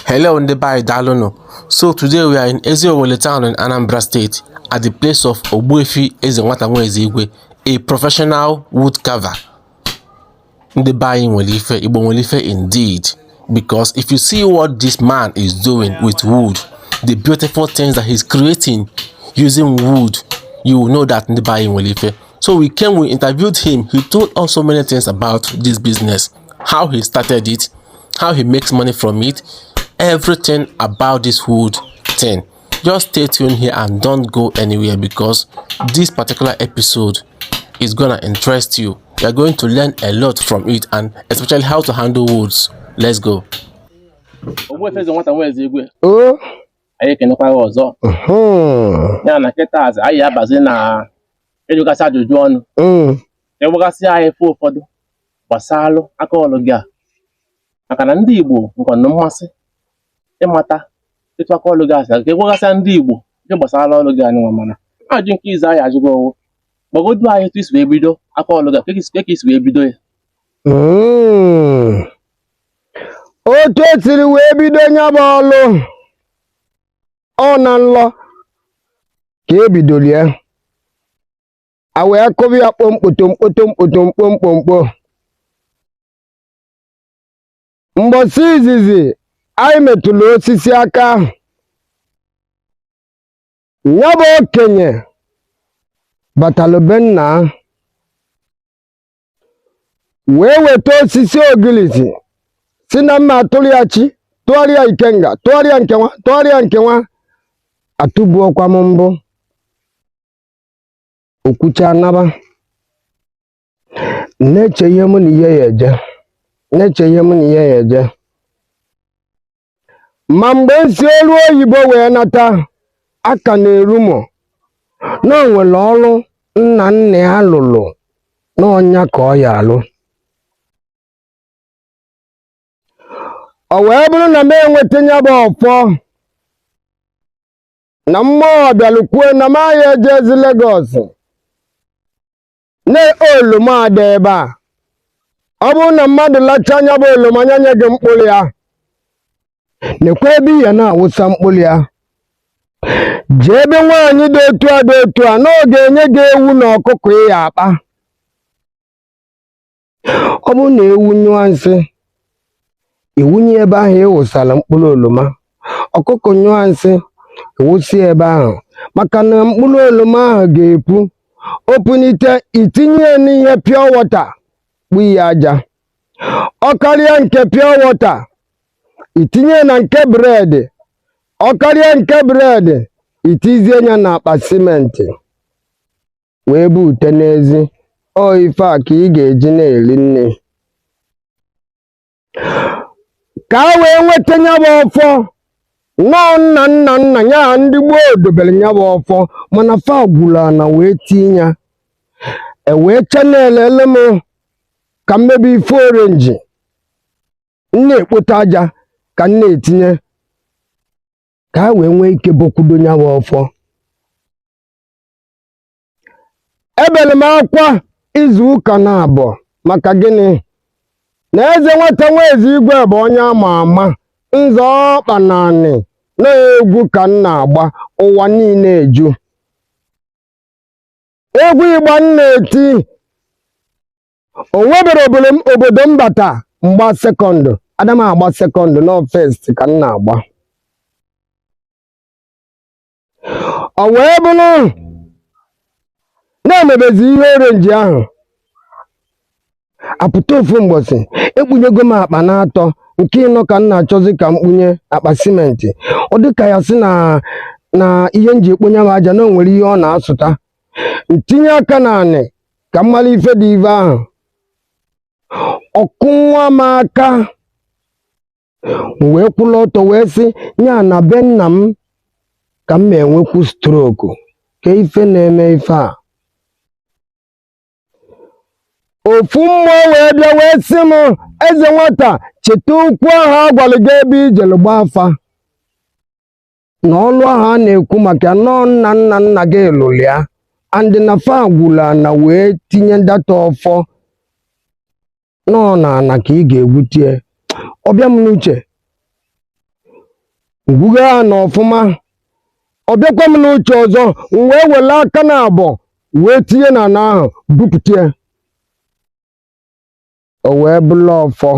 Hello ndị be anyị, daalụnụ. So today we are in Eziowelle town in Anambra State at the place of Ogbuefi Eze Nwata Nweze Igwe, a professional wood carver. Ndị be anyị nwere ife, Igbo nwere ife indeed. Because if you see what this man is doing with wood, the beautiful things that he's creating using wood, you will know that ndị be anyị nwere ife. So we came, we interviewed him. He told us so many things about this business, how he started it, how he makes money from it, everything about this wood thing. Just stay tuned here and don't go anywhere because this particular episode is gonna interest you. You're going to learn a lot from it and especially how to handle woods. Let's go. Ogbuefi Eze Nwata Nweze Igwe, O anyị ekenekwa gị ọzọ. Ya na kịta azị anyị abazi na ịjụgasị ajụjụ ọnụ, ịgwagasị anyị ife ụfọdụ gbasalụ aka ọlụ gị a, maka na ndị Igbo nwekwanụ mmasị ịmata etu aka ọlụ gị a si aga, ka ịgwagasịa ndị Igbo ihe gbasara ọlụ gị anụnwa. Mana ajụ nke izu anyị ajụgo owu, gbagodu anyị etu isi wee bido aka ọlụ gị a, ka isi wee bido ya. Otu esiri wee bido nya bụ ọlụ, ọ na nlọ ka ebidoro ya, a wee kụba ya kpomkpoto mkpoto mkpoto mkpomkpomkpo. Mbọsị izizi anyị metụrụ osisi aka, ya bụ okenye batalụ be nna wee weta osisi ogilisi, si na mma atụrụ ya chi, tụgharịa ikenga, tụgharịa nkenwa, tụgharịa nkenwa, atụbuokwa m mbụ okwucha naba. Na-eche ihe mụ na ihe ya eje, na-eche ihe mụ na ihe ya eje. Ma mgbe m si olu oyibo wee nata, aka na-eru m na o nwere ọrụ nna nna ya lụrụ n'ọnya ka ọ ya alụ. Ọ wee bụrụ na m enweta ya bụ ọfọ na mmụọ bịalụ kwuo na m agha ejezi Lagos na oloma dị ebe a. Ọ bụrụ na mmadụ lachaa anya bụ oloma, anya nye gị mkpụrụ ya, nekwa ebe ị ya na-awụsa mkpụrụ ya, jee ebe nwaanyị dị otu a dị otu a na ọ ga-enye gị ewu na ọkụkọ ị ya akpa. Ọ bụrụ na ewu nyụọ nsị, iwunye ebe ahụ ị wụsara mkpụrụ oroma. Ọkụkọ nyụọ nsị, ịwụsị ebe ahụ, maka na mkpụrụ oroma ahụ ga-epu opunite. Itinye ya n'ihe pure water, kpu ya aja. Ọ karịa nke pure water, itinye na nke bread. Ọ karịa nke bread, itizie ya na akpa simenti wee bute n'ezi. Ọ ife a ka ị ga-eji na-eri nri ka a wee nweta nya bụ ọfọ. Nọọ nna nna nna ya ndị gboo dobere nya bụ ọfọ, mana fa gwuru ana wee tinye ya, e wee chanelele m ka mmebe ife orenji m na-ekpote aja ka m na-etinye ka a wee nwee ike bokwudo nya bụ ọfọ. Ebere m akwa izu ụka na abụọ. Maka gịnị? Na Eze Nwata Nweze Igwe bụ onye ama ama nzọ ọkpa naanị na egwu ka m na-agba, ụwa niile eju egwu ịgba m na-eti. O nwebere obodo m bata mgba second, ada m agba second, nọ first ka m na-agba. Ọ wee bụrụ na-emebezi ihe orenji ahụ apụta. Ofu mgbọsị, ekpunyego m akpa na-atọ, nke ịnọ ka m na-achọzi ka m kpunye akpa simenti. Ọ dị ka ya sị na na ihe m ji ekponye m aja na o nwere ihe ọ na-asụta. Ntinye aka na anị ka m mara ife dị ife ahụ. Ọkụ nwa m aka, m wee kwụrụ ọtọ wee sị ya na be nna m ka m ma enwekwu stroke ka ife na-eme ife a. Ofu mmụọ wee bịa wee sị m, "Eze Nwata, cheta okwu ahụ a gwara gị ebe ijere gba afa na ọlụ ahụ a na-ekwu maka nọọ nna nna nna gị lụrụ ya, and na fa gwuru ana wee tinye ndata ọfọ nọọ na ana ka ị ga-egwutie." Ọbịa m n'uche. Ngwugo ana ọfụma, ọ bịakwa m n'uche ọzọ, m wee were aka na abụọ wee tinye na ana ahụ, bupụta ya, o wee bụrụ ọfọ.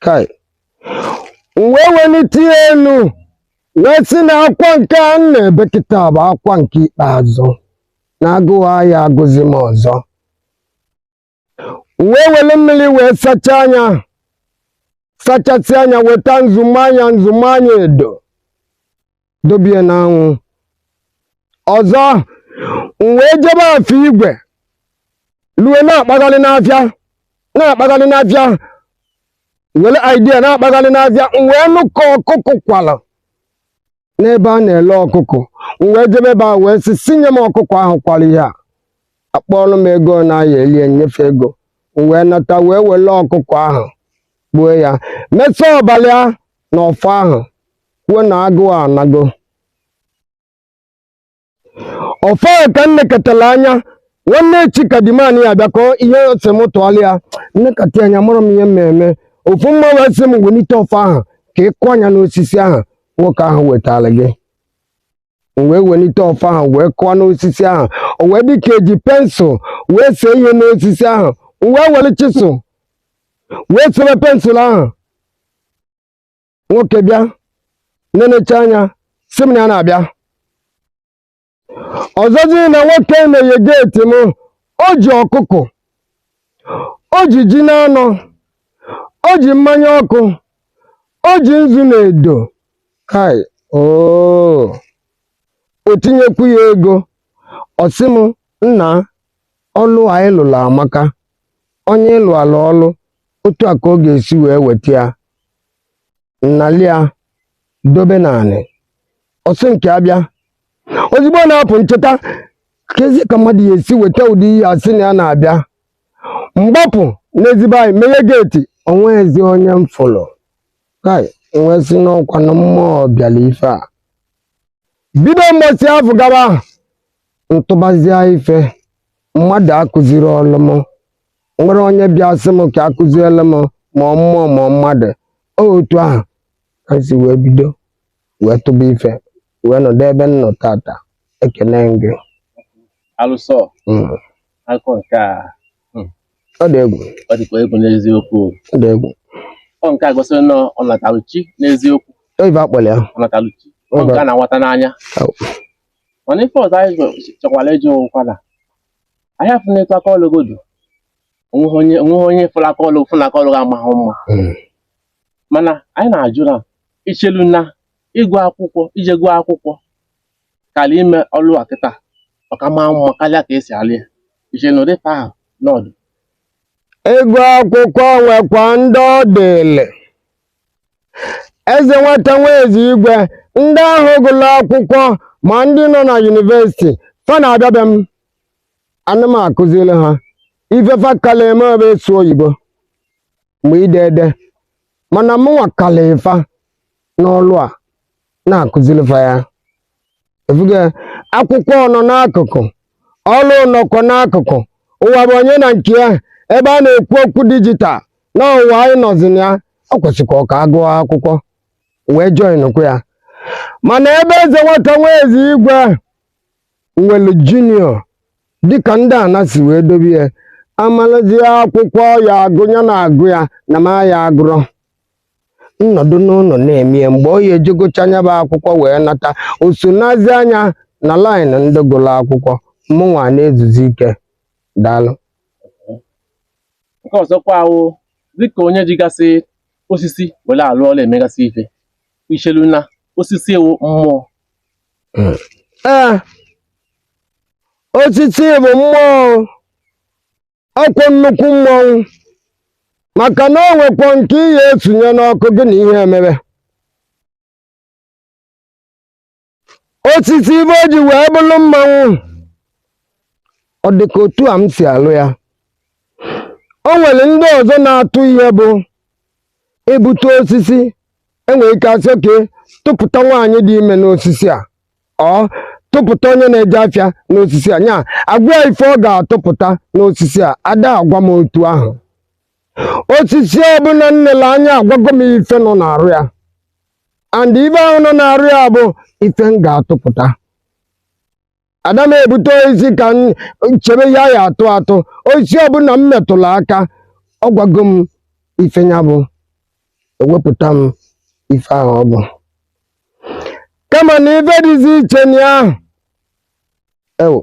Kai, m wee welite ya elu, wee sị na akwa nke a m na-ebe kịta bụ akwa nke ikpeazụ, na agụụ aya agụzi m ọzọ. M wee were mmiri wee sachaa anya, sachasị anya, weta nzu maa anya, nzu maa anya, edo dobie n'anwụ. Ọzọ, m wee jebe afọ igwe lue, na-akpagharị n'afịa, na-akpagharị n'afịa, were idea na-akpagharị n'afịa. M wee nụ ka ọkụkọ kwara n'ebe a na-ele ọkụkọ. M wee jebe ebe a, wee sị si nye m ọkụkọ ahụ kwara ihe a. Akpọrọ m ego na-aya elie, nnyefe ego. M wee nata, wee were ọkụkọ ahụ gbuo ya, mesịa ọbara ya na ọfọ ahụ, kwuo na agụụ anago. Ọfọ ahụ ka m nekọtara anya, nwanne echi ka diman ya bịa kọọ ihe ose m tụọrọ ya. Nnekọta anya, mụrụ m ihe mmemme ofu mma, wee sị m welite ọfọ ahụ ka ị kụọ anya n'osisi ahụ nwoke ahụ wetara gị. M wee welite ọfọ ahụ wee kụọ n'osisi ahụ, o wee dị ka eji pencil wee see ihe n'osisi ahụ. M wee were chisel wee sebe pencil ahụ. Nwoke bịa nenecha anya, sị m na ya na-abịa ọzọzi. Na nwoke meghe gate m, o ji ọkụkọ, o ji ji na anọ, o ji mmanya ọkụ, o ji nzu na edo. Kai, oo, o tinyekwu ya ego. Ọ sị m, nna, ọlụ anyị lụrụ amaka. Onye ịlụ ala ọlụ otu a ka ọ ga-esi wee weta ya, nnali ya dobe naanị. Ọsị nke abịa ozugbo ọ na-apụ, ncheta kezi ka mmadụ ya esi weta ụdị ihe a sị na ya na-abịa. Mgbapụ n'ezigbo anyị, meghe gate, onwe ezi onye m fụrụ. Kai, nwee sị n'ọkwa na mmụọ bịara ife a. Bido mbọsị afọ gaba, ntụbazie ife mmadụ akụziri ọlụ m, nwere onye bịa sị m ka akụziele m, ma ọ mmụọ ma ọ mmadụ. Otu ahụ ka m si wee bido wee tụba ife, wee nọdụ ebe m nọ tata. Ekene m gị. Alụsọ. Akụkọ nke a Ọ dị egwu. Ọ dịkwa egwu n'eziokwu. Ọ dị egwu. Ọ nke a gosiri na ọ natalụ chi n'eziokwu. Ife akpọrọ ya. Ọ natalụ chi. Ọ nke a na-anwata n'anya. Mana ife ọzọ anyị chọkwara ịjụ nkwa na anyị afụ n'etu aka ọlụ godu, onweghị onye fụrụ aka ọlụ fụ na aka ọlụ ga-amahụ mma. Mana anyị na-ajụ na ichelu na ịgụ akwụkwọ, ije gụọ akwụkwọ karịa ime ọlụ a kịta, ọka maa mma karịa ka esi alụ ya? Ichelu na ụdị ife ahụ nọọdụ? Ịgụ akwụkwọ nwekwa ndị ọ dịlị. Eze Nwata Nwaeze Igwe, ndị ahụ gụrụ akwụkwọ, ma ndị nọ na university, fa na-abịa bịa m, ana m akụziri ha ife. Fa kala eme ebe ịsụ oyibo mgbe ide ede, mana mụnwa kala ịfa n'ọlụ a na-akụziri fa ya. Efuge akwụkwọ nọ n'akụkụ, ọlụ nọkwa n'akụkụ. Ụwa bụ onye na nke ya. Ebe a na-ekwu okwu digital na ụwa anyị nọzi na ya, ọ kwesịkwa ka a gụọ akwụkwọ wee join kwa ya. Mana ebe Eze Nwata Nwaeze Igwe nwere junior, dịka ndị ana si wee dobe ya, amalazie akwụkwọ ya agụ ya na-agụ ya na ma ya agụrọ, nnọdụ n'ụlọ na-eme ya. Mgbe ọ ya ejegocha anya bụ akwụkwọ wee nata, o so nazi anya na line ndị gụrụ akwụkwọ, mụnwa na-ezuzi ike. Daalụ. Nke ọzọkwa ahụ, dịka onye jigasị osisi were alụ ọrụ, emegasị ife, ichelu na osisi ewu mmụọ? Ee, osisi bụ mmụọ, ọkwụ nnukwu mmọnwụ, maka na o nwekwa nke ihe esonye n'ọkụ gị na ihe emebe osisi. Ibe o ji wee bụrụ mmanwụ, ọ dị ka otu a m si alụ ya. O nwere ndị ọzọ na-atụ ihe bụ ebute osisi, enwere ike asị oke tụpụta nwaanyị dị ime n'osisi a, ọ tụpụta onye na-eje afịa n'osisi a, nya agwa ya ife ọ ga-atụpụta n'osisi a. Ada agwa m otu ahụ, osisi ọbụla nnele anya agwago m ife nọ n'arụ ya. And ife ahụ nọ na-arụ ya bụ ife m ga-atụpụta. Ada m ebute osisi ka m chebe ya ya atụ atụ. Osisi ọbụla m metụrụ aka, ọ gwago m ife ya bụ, ewepụta m ife ahụ ọ bụ. Kama na ife dịzi iche na ya ewo,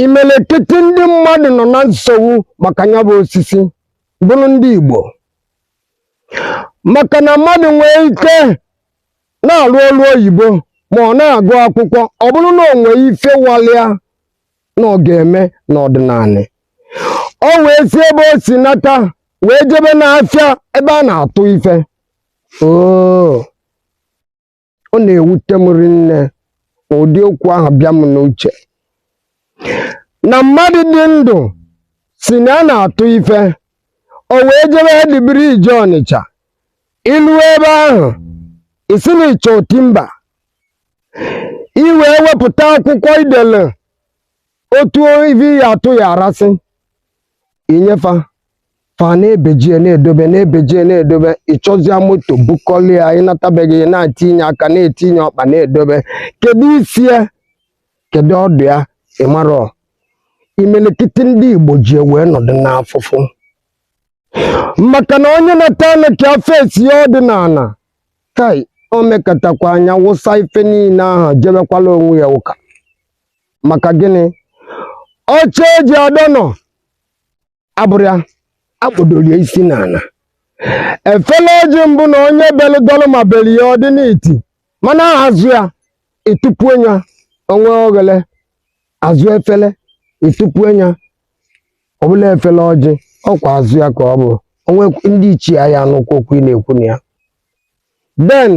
imelekiti ndị mmadụ nọ na nsogbu maka ya bụ osisi bụrụ ndị Igbo, maka na mmadụ nwee ike na-arụ ọrụ oyibo ma ọ na-agụ akwụkwọ, ọ bụrụ na o nwee ife walịa na ọ ga-eme n'ọdịnala, o wee si ebe o si nata wee jebe n'afịa ebe a na-atụ ife. Oo, ọ na-ewute m rinne ụdị okwu ahụ bịa m n'uche na mmadụ dị ndụ si na a na-atụ ife, o wee jebe Head Bridge Ọnịcha. Ilu ebe ahụ, isi na ịchọ timber, i wee wepụta akwụkwọ idele otu ife ya atụ ya arasị inyefa fa, na-ebejie na-edobe, na-ebejie na-edobe. Ịchọzịa moto bukọlie ya, ịnatabeghị, na-etinye aka, na-etinye ọkpa, na-edobe. Kedu isi ya? Kedu ọdụ ya? Ịmarọ. Imelikiti ndị Igbo ji wee nọdụ n'afụfụ maka na onye nata anụ ka fesi ya ọdịnala kai o mekatakwa anya wụsa ife niile ahụ, jebekwala onwe ya ụka. Maka gịnị? Oche eji adọ nọ abụrụ ya akpọdoro ya isi n'ala. Efele ọjị mbụ na onye belu dọlụ ma beli ya ọ dị n'iti, mana azụ ya ịtụpụ ya onwe oghele azụ efele ịtụpụ ya ọbụla efele ọjị ọkwa azụ ya ka ọ bụ onwe ndị ichie ya anụkwa okwu ị na-ekwu na ya. Den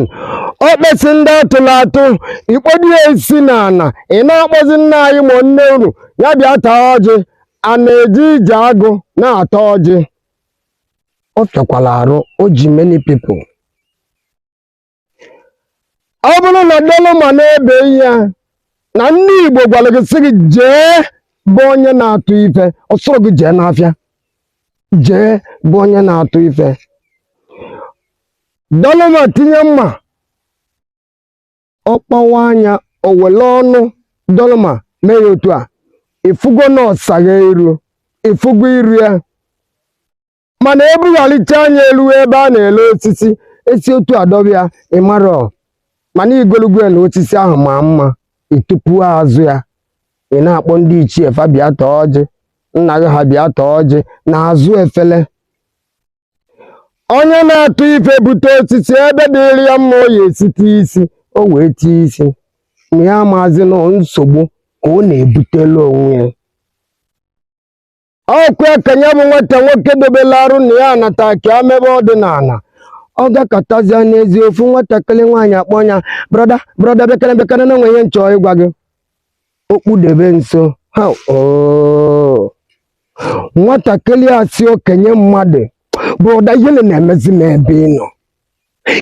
okpesi ndị atụrụ atụ ikpodo ya isi n'ala, ị na-akpọzi nna anyị ma nne unu ya bịa taa ọjị. A na-eji ije agụ na-ata ọjị? Ọ fịakwala arụ o ji many people. Ọ bụrụ na doloma na-ebe ihe na ndị Igbo gwara gị sị gị jee bụ onye na-atụ ife, ọ sọrọ gị jee n'afịa jee bụ onye na-atụ ife. Doloma tinye mma, ọ kpọwa anya, o were ọnụ doloma mee ya otu a, ịfụgo na ọsagha iru, ịfụgo iru ya. Mana ebugharịcha anya elu ebe a na-ele osisi esi otu adọbịa, ịmarọ. Mana igologo na osisi ahụ ma mma, ịtụpụ azụ ya, ị na-akpọ ndị ichie fa bịa tọọ ọjị, nna gị ha bịa tọọ ọjị na azụ efele. Onye na-atụ ife bute osisi ebe dịrị ya mma, o ya esite isi o wee tie isi ma ya amazi na nsogbu ka ọ na-ebutelu onwe ya. Ọkwa ka ya bụ nwata nwoke dobela arụ na ya anata ka ya mebe ọdịnala, ọ gakọtazie n'ezi ofu nwatakịrị nwaanyị akpọ ya, "Brother, brother, bịakere, bịakere na nwe ihe nchọ ịgwa gị." Okpudebe nso ha, oo, nwatakịrị a si okenye mmadụ, "Brother, ihe na-emezi m ebe ị nọ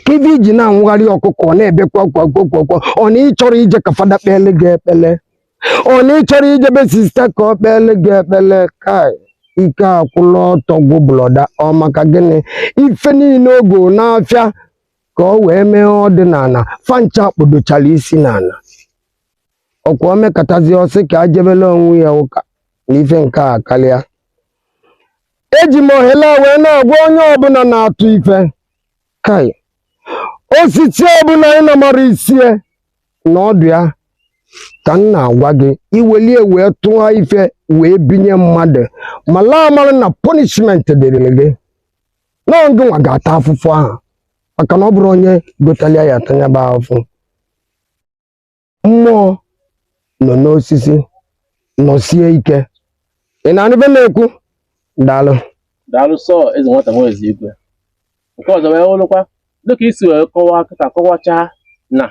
ka ife iji na-anwụgharị ọkụkọ, ọ na-ebekwa kwa kwa kwa kwa. Ọ na ị chọrọ ije ka fada kpele gị ekpele? Ọ na ị chọrọ ijebe sister ka ọ kpele gị ekpele?" Kai, ike akwụla ọtọ gwụ brother. Ọ maka gịnị? Ife niile ogo n'afịa ka ọ wee mee ọdịnala fancha kpodochara isi n'ala. Ọkwa o mekatazi ọsị ka a jebele onwe ya ụka na ife nke a karịa. Eji m ohere a wee na-agwa onye ọbụla na-atụ ife kai, osisi ọbụla ị na-mara isie na ọdụ ya, ka m na-agwa gị, iwelie wee tụọ ife wee binye mmadụ, ma laa mara na punishment dịrị gị na gị nwa ga-ata afụfụ ahụ, maka na ọ bụrụ onye gotalia ya atanyaba afụfụ. Mmụọ nọ n'osisi nọsie ike. Ị na-anụ ife na-ekwu? Daalụ. Daalụ sọ, Eze Nwata Nwaeze Igwe. Nke ọzọ wee wụrụkwa, dịka isi wee kọwaa kịta, kọwachaa na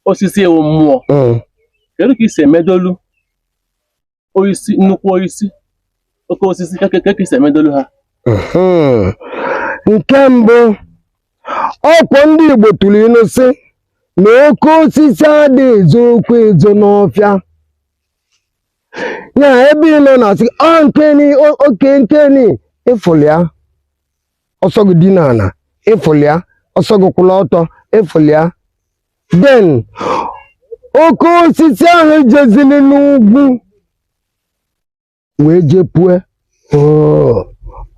osisi ewu mmụọ, kedu ka isi emedolu osisi, nnukwu osisi, oke osisi, ka ka isi emedolu ha? Nke mbụ, ọkwọ ndị Igbo tụrụ ilu sị na oke osisi adịghị ezo okwu ezo n'ọfịa. Ya ebe ị nọ na-asị ọ nkeni oke nkeni ịfụlụ ya, ọsọ gị dị n'ala ịfụlụ ya, Ọ sọ gị kwụrụ ọtọ efuli ya. Then oke osisi ahụ jezili n'ugwu wee jepue.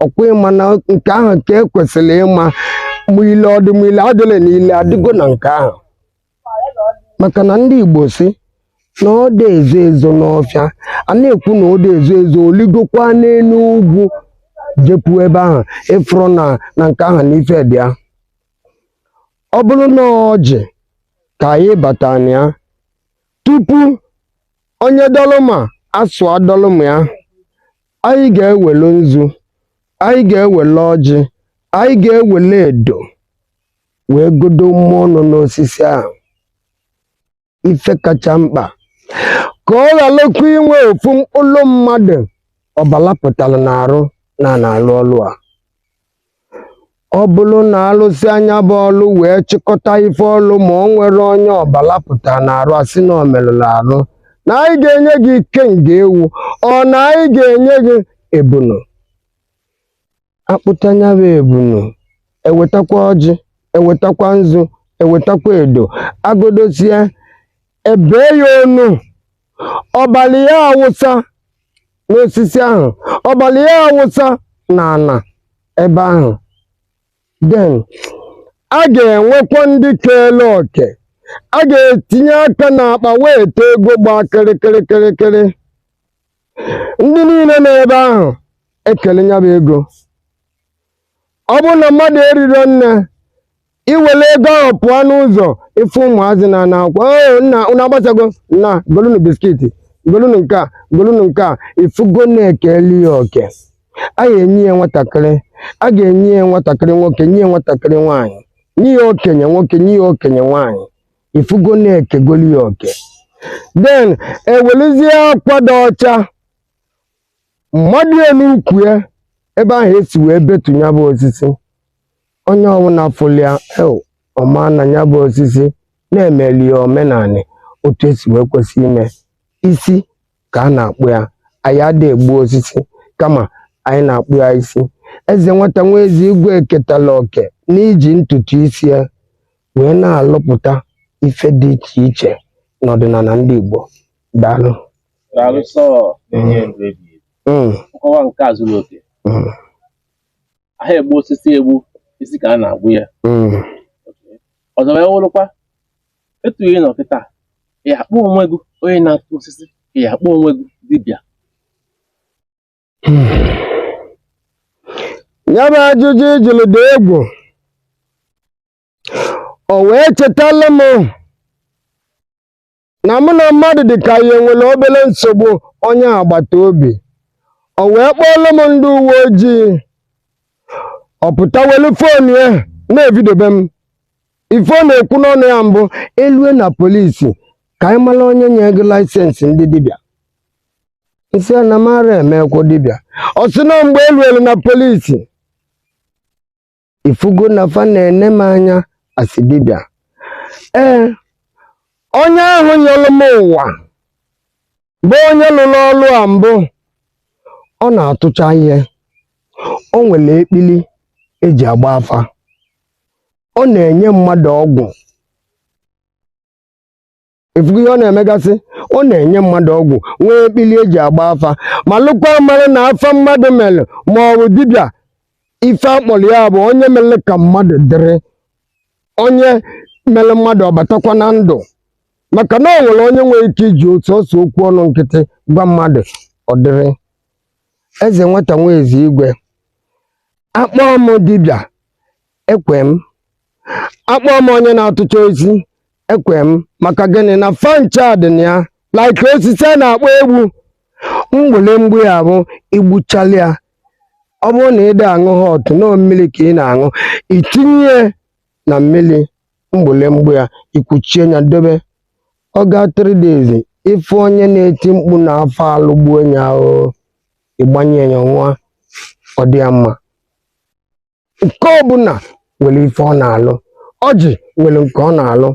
Ọkwa ịma na nke ahụ ka e kwesịrị ịma ma ile ọ dị ma ile adịla na ile adịgo na nke ahụ, maka na ndị Igbo sị na ọ dị ezo ezo n'ọfịa. A na-ekwu na ọ dị ezo ezo oligokwa n'elu ugwu jepụ ebe ahụ ịfụrụ na na nke ahụ na ife dị ya. Ọ bụrụ na ọjị ka anyị bata na ya, tupu onye dọlụma asụ adọlụma ya, anyị ga-ewelu nzu, anyị ga-ewele ọjị, anyị ga-ewele edo wee godo mmụọ nọ n'osisi ahụ. Ife kacha mkpa ka ọ ghalụkwa inwe ofu mkpụrụ mmadụ ọbala pụtara n'arụ na na-alụ ọlụ a. Ọ bụrụ na alụsị anya bụ ọlụ wee chịkọta ife ọlụ, ma ọ nwere onye ọbala pụtara n'arụ, asị na ọ merụrụ arụ, na anyị ga-enye gị ikenga ewu, ọ na anyị ga-enye gị ebunu. Akpụta nya bụ ebunu, ewetakwa ọjị, ewetakwa nzu, ewetakwa edo, agodosie, ebee ya onu, ọbala ya awụsa n'osisi ahụ, ọbala ya awụsa na ana ebe ahụ. Then a ga-enwekwa ndị keele oke, a ga-etinye aka n'akpa wee tee ego gbaa kịrịkịrịkịrịkịrị. Ndị niile nọ ebe ahụ ekele ya bụ ego. Ọ bụrụ na mmadụ eriro nne, iwere ego ahụ pụọ n'ụzọ, ịfụ ụmụazị na-ana akwụkwọ, "Oo, nna unu agbasago, nna golunu biscuit, golunu nke a, golunu nke a." Ifugo na-ekeli ya oke. A ga-enye ya nwatakịrị, a ga-enye ya nwatakịrị nwoke, nye ya nwatakịrị nwaanyị, nye ya okenye nwoke, nye ya okenye nwaanyị. Ifugo na-ekegoli ya oke. Then ewelizie akwa dị ọcha mmadụ ya n'ukwu ya ebe ahụ esi wee betu ya bụ osisi. Onye ọbụla fụrụ ya, ọma na ya bụ osisi na-emeli ya omenanị otu esi wee kwesị ime. Isi ka a na-akpụ ya. Anyị ada egbu osisi, kama anyị na-akpụ ya isi. Eze Nwata Nwa Eze Igwe eketala oke n'iji ntutu isi ya wee na-alụpụta ife dị iche iche n'ọdịnala ndị Igbo. Daalụ. Daalụ sọ na-enye ndụ ebighị ebi. Nkọwa nke a zuru oke. Aha egbu osisi egbu, isi ka a na-agbu ya. Ọzọ wee wụrụkwa, etu ị nọ kịta, ị akpọ onwe gị onye na-atụ osisi, ị akpọ onwe gị dibịa? Ya bụ ajụjụ ị jụrụ dị egwu. O wee chetala m na mụ na mmadụ dị ka ya enwere obere nsogbu, onye agbata obi. O wee kpọọrọ m ndị uwe ojii. Ọ pụta welu phone ya na-evidobe m. Ife ọ na-ekwu n'ọnụ ya mbụ, elue na polisi ka anyị mara onye nye gị license ndị dibịa. Nsị a na mara emekwo dibịa. Ọ sị na mgbe eluelu na polisi, ifugo na fa na-ene m anya asị dibịa. Ee, onye ahụ nyere m ụwa bụ onye lụrụ ọrụ a mbụ. Ọ na-atụcha ihe, o nwere ekpili eji agba afa, ọ na-enye mmadụ ọgwụ. Ifugo ihe ọ na-emegasị, ọ na-enye mmadụ ọgwụ, nwee ekpili eji agba afa, ma lụkwa mara na afa mmadụ mere ma ọ bụ dibịa. Ife akpọrọ ya bụ onye mere ka mmadụ dịrị, onye mere mmadụ ọbatakwa na ndụ, maka na o nwere onye nwere ike iji otu ọsọ okwu ọnụ nkịtị gwa mmadụ ọ dịrị. Eze Nwata Nwa Eze Igwe, akpọọ m dibịa, ekwe m. Akpọọ m onye na-atụcha osisi, ekwe m. Maka gịnị? Na fancha dị na ya, like osisi a na-akpọ egbu mgbele mgbu ya bụ igbuchala ya. Ọ bụrụ na ị dị aṅụ hot nọ mmiri ka ị na-aṅụ, itinye na mmiri mgbele mgbu ya, ikwuchie ya dobe. Ọ gaa 3 days, ịfụ onye na-eti mkpu na afọ alụgbuo ya, o ịgbanye ya nwa, ọ dị ya mma. Nke ọbụla nwere ife ọ na-alụ. Ọjị nwere nke ọ na-alụ,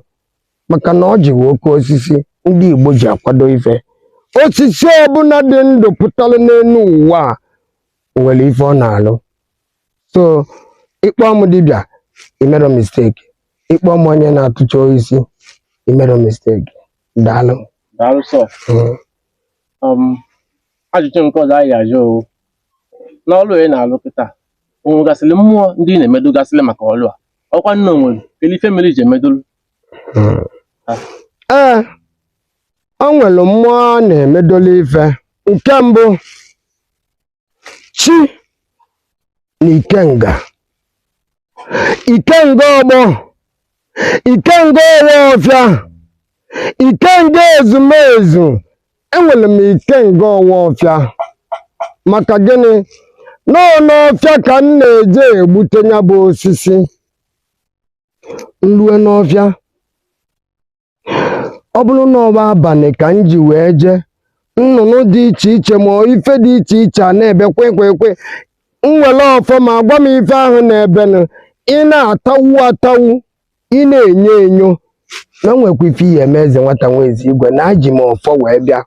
maka na ọjị bụ oke osisi ndị Igbo ji akwado ife. Osisi ọbụla dị ndụ pụtara n'elu ụwa a nwere ife ọ na-alụ. So ịkpọ m dibịa, Imerọ mistake. Ịkpọ m onye na-atụcha osisi, imerọ mistake. Daalụ. Daalụ sọ. Ajụjụ nke ọzọ anyị ajụ o, n'ọlụ ị na-alụ kịta, o nwegasịrị mmụọ ndị ị na-emedogasịrị maka ọlụ a? Ọkwa nna o nwere kedu ife mere iji emedolu? Ee, o nwere mmụọ a na-emedolu ife. Nke mbụ, chi na ikenga, ikenga ọgbọ, ikenga ọwa ọfịa, ikenga ezumezu. Enwere m ikenga ọwa ọfịa. Maka gịnị? Nọọ n'ọfịa ka m na-eje egbute ya bụ osisi. M lue n'ọfịa, ọ bụrụ na ọ bụ abalị ka m ji wee jee, nnụnụ dị iche iche ma ife dị iche iche a na-ebe kwe kwe kwe. M were ọfọ ma gwa m ife ahụ na-ebenụ. Ị na-atawu atawu, ị na-enyo enyo na nwekwa ife ihe eme. Eze Nwata Nweze Igwe na aji m ọfọ wee bịa.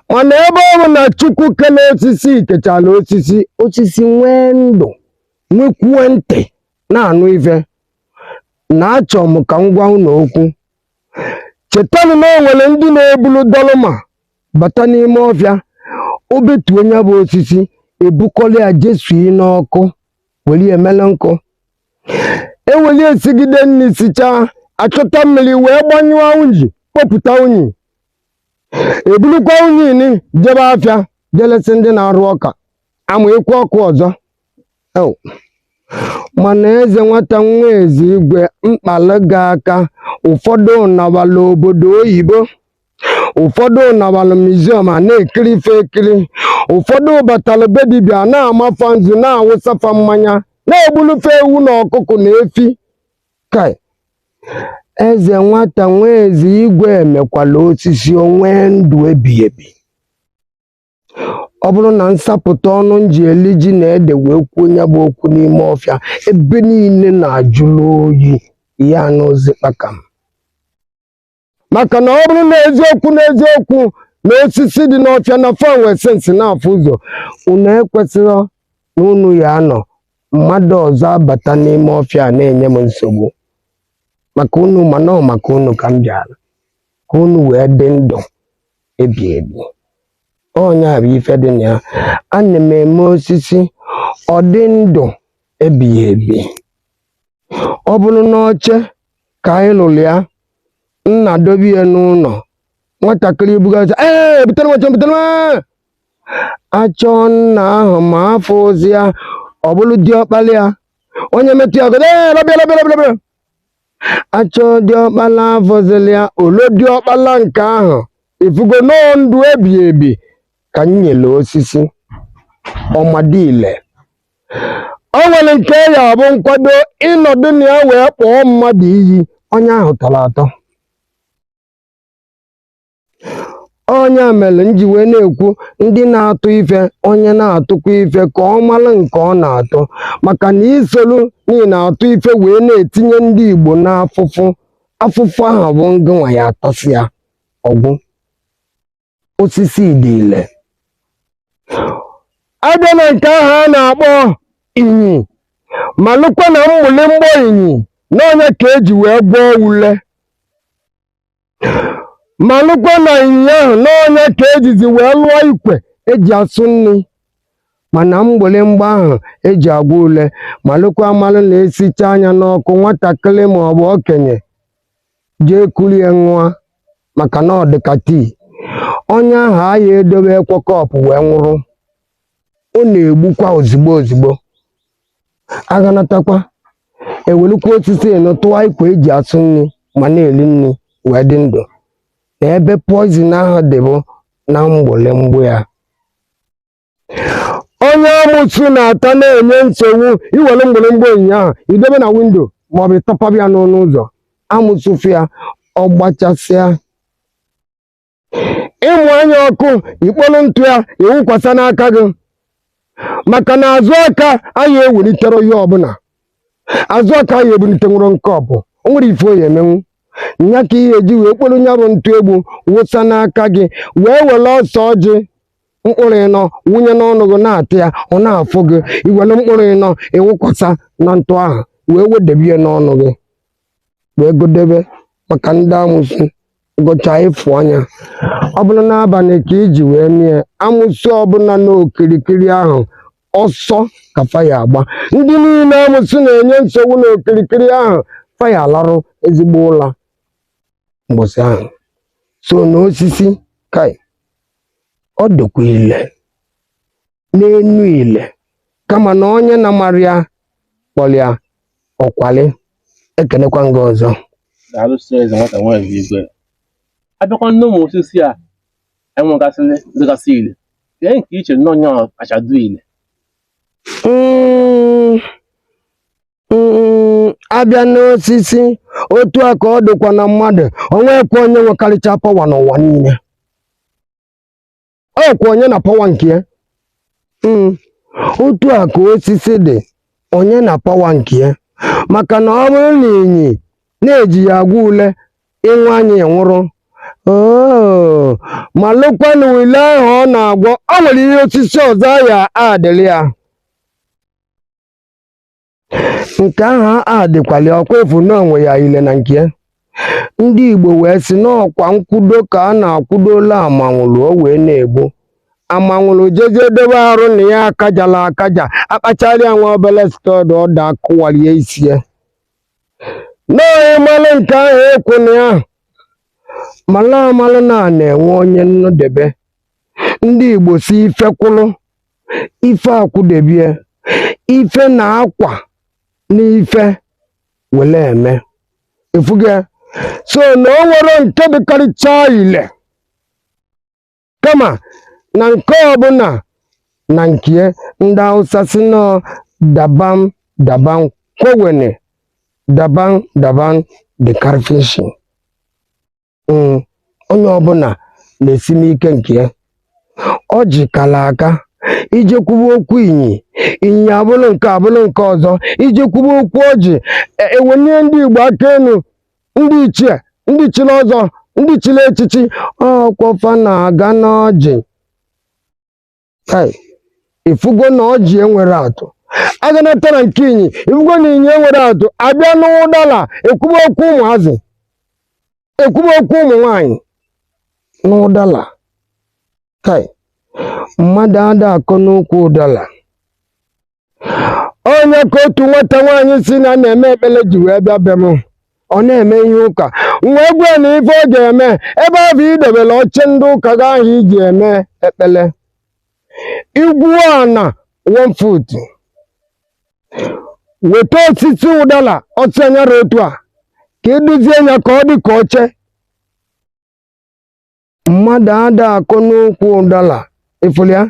Mana ebe ọ bụ na Chukwu kele osisi, kechala osisi, osisi nwee ndụ, nwekwuo ntị na-anụ ife, na achọ m ka m gwa unu okwu. Chetanụ na o nwere ndị na-ebulu dọlụma bata n'ime ọfịa, o betuo ya bụ osisi, ebukọrọ ya jesui n'ọkụ, were emele nkụ, eweli esigide nri, sichaa, achọta mmiri wee gbanyụọ unyi, kpọpụta unyi, ebulukwa unyi ni jebe afịa, jelesi ndị na-arụ ọka ama ịkwụ ọkụ ọzọ. Ew. Mana Eze Nwata Nwa Eze Igwe mkpalụ ga aka. Ụfọdụ nawala obodo oyibo, ụfọdụ nawalụ museum a na-ekiri ife ekiri, ụfọdụ batalụ be dibịa na-amafa nzu, na-awụsafa mmanya, na-egbulufe ewu na ọkụkọ na efi. Kai, Eze Nwata Nwa Eze Igwe emekwala osisi onwe ndụ ebighị ebi. Ọ bụrụ na nsapụta ọnụ m ji eli ji na ede wee kwuo ya bụ okwu n'ime ọfịa, ebe niile na-ajụlụ oyi ya anụzi kpakam. Maka na ọ bụrụ na eziokwu na eziokwu na osisi dị n'ọfịa na fa nwee sense na-afụ ụzọ, unu ekwesịrọ na unu ya anọ mmadụ ọzọ abata n'ime ọfịa a na-enye m nsogbu. Maka unu, mana ọ maka unu ka m bịara, ka unu wee dị ndụ ebi ebi. Onye a bụ ife dị na ya. Ana m eme osisi ọ dị ndụ ebighị ebi. Ọ bụrụ na oche ka anyị lụrụ ya, nna dobe ya n'ụlọ, nwatakịrị bugasị, ee, butere m oche, butere m. Achọọ nna ahụ ma afọ ozi ya, ọ bụrụ diọkpala ya, onye metụ ya godo, ee, lọbịa lọbịa lọbịa lọbịa. Achọọ diọkpala, afọzili ya, olo diọkpala nke ahụ. Ifugo nọọ ndụ ebi ebi ka m nyere osisi ọmadile. O nwere nke ya bụ nkwado ịnọdụ na ya wee kpọọ mmadụ iyi, onye ahụ tọrọ atọ. Onye mere m ji wee na-ekwu, ndị na-atụ ife, onye na-atụkwa ife ka ọ mara nke ọ na-atụ, maka na isolu n'ihi na-atụ ife wee na-etinye ndị Igbo n'afụfụ. Afụfụ ahụ bụ ngịnwa ya atasị ya ọgwụ. Osisi dị ile. Abịa na nke ahụ a na-akpọ inyi, ma lụkwa na mgbịlịmgbọ inyi na onye ka eji wee gwọọ ule, ma lụkwa na ịnyịnya ahụ n'ọnya ka ejizi wee lụọ ikwe eji asụ nri. Mana mgbịrịmgba ahụ eji agwọ ule, ma lụkwa amalụ na-esicha anya n'ọkụ, nwatakịrị ma ọ bụ okenye jee kulie ṅụa, maka na ọ dị ka tii, onye ahụ aya edobe ekwe kọpụ wee nwụrụ. Ọ na-egbukwa ozigbo ozigbo. Aghanatakwa ewelukwa osisi enu tụọ ikwe eji asụ nri ma na-eri nri wee dị ndụ. Na ebe poison ahụ dị bụ na mgbịrịmgbụ ya. Onye amụsụ na-ata na-enye nsogbu, iwere mgbịrịmgba onyinye ahụ idebe na window maọbụ ịtọpabịa n'ọnụ ụzọ, amụsụfụ ya ọ gbachasịa. Ịmụ anya ọkụ, ikpolu ntụ ya iwụkwasa n'aka gị, maka na azụ aka anyị ewelitere ihe ọbụla, azụ aka anyị ebulite nwere nke ọbụ o nwere ife oyi emenwu nya ka ihe eji wee kpolu nya bụ ntụ egbu wụsa n'aka gị, wee were ọsọ ọjị mkpụrụ ịnọ wụnye n'ọnụ gị na-atị ya, ọ na-afụ gị. Iwere mkpụrụ ịnọ ịwụkwasa na ntụ ahụ. Wee wedebe ya n'ọnụ gị, wee godebe maka ndị amụsụ. Gụchaa, ịfụ anya, ọ bụrụ n'abalị ka iji wee mie, amụsụ ọbụla n'okirikiri ahụ, ọsọ ka fa ya agba. Ndị niile amụsụ na-enye nsogbu n'okirikiri ahụ, fa ya alarụ ezigbo ụla mbọsị ahụ. So na osisi kai, ọ dịkwa ile n'enu ile, kama na onye na mara ya kpọrọ ya ọkwali. Ekenekwa nga ọzọ. Daalụ sọ, Eze Nwata Nwaeze Igwe. Abịakwa n'ụmụ osisi a enwegasịrị dịgasị ile, kee nke iche na onye a kacha du ile? Abịa n'osisi, otu a ka ọ dịkwa na mmadụ. Onwekwa onye nwekarịcha power n'ụwa niile, ọkwa onye na power nke ya. Otu a ka osisi dị, onye na power nke ya, maka na ọ bụrụ na inyi na-eji ya agwa ule ịnwe anya nwụrụ. Oo, ma lụkwa na ule ahụ ọ na-agwọ, ọ nwere ihe osisi ọzọ ya adịrị ya. Nke ahụ adịkwali ọkwa efu na onwe ya ile na nke ya. Ndị Igbo wee sị n'ọkwa nkwudo ka a na-akwudola amanwụrụ, o wee na-egbu amanwụrụ, jezie dobe arụ na ya akajala akaja, akpachara ya nwa obere stọdụ, ọda akụwalie isi ya. N'onye malụ nke ahụ ekwu na ya mala amalụ na a na-enwe onye nnọdebe. Ndị Igbo si ife kwụlụ ife akwụdebie ife na akwa n'ife wele eme efuge. So na o nwere nke dịkarịcha ile, kama na nke ọbụla na nke ndị Hausa si nọ daban daban, kowane daban daban da karfin shi. Onye ọbụla na-esi n'ike nke ya. Ọjị kala aka. Ije kwuba okwu inyi, inyi abụrụ nke abụrụ nke ọzọ. Ije kwuba okwu ọjị, ewenye ndị Igbo aka enu, ndị ichie, ndị chiri ọzọ, ndị chiri echichi, ọkwọfa na-aga n'ọjị. Kai, ifugo na ọjị enwere atụ. Aganata na nke inyi, ifugo na inyi enwere atụ. Abịa n'ụdala, ekwuba okwu ụmụazị, ekwuba okwu ụmụ nwanyị n'ụdala. Kai, mmadụ ada akọ n'okwu ụdala. Onye ka otu nwata nwaanyị si na na-eme ekpere ji wee bịa be m, ọ na-eme ihe ụka, m wee gwa ya na ife ọ ga-eme ebe ahụ idobere oche ndị ụka gị ahụ iji eme ekpere, igwu ana 1 foot, weta osisi ụdala ọsị anyara otu a ka edozie ya ka ọ dị ka oche. Mmadụ ada akọ n'okwu ụdala. Ịfụrụ ya,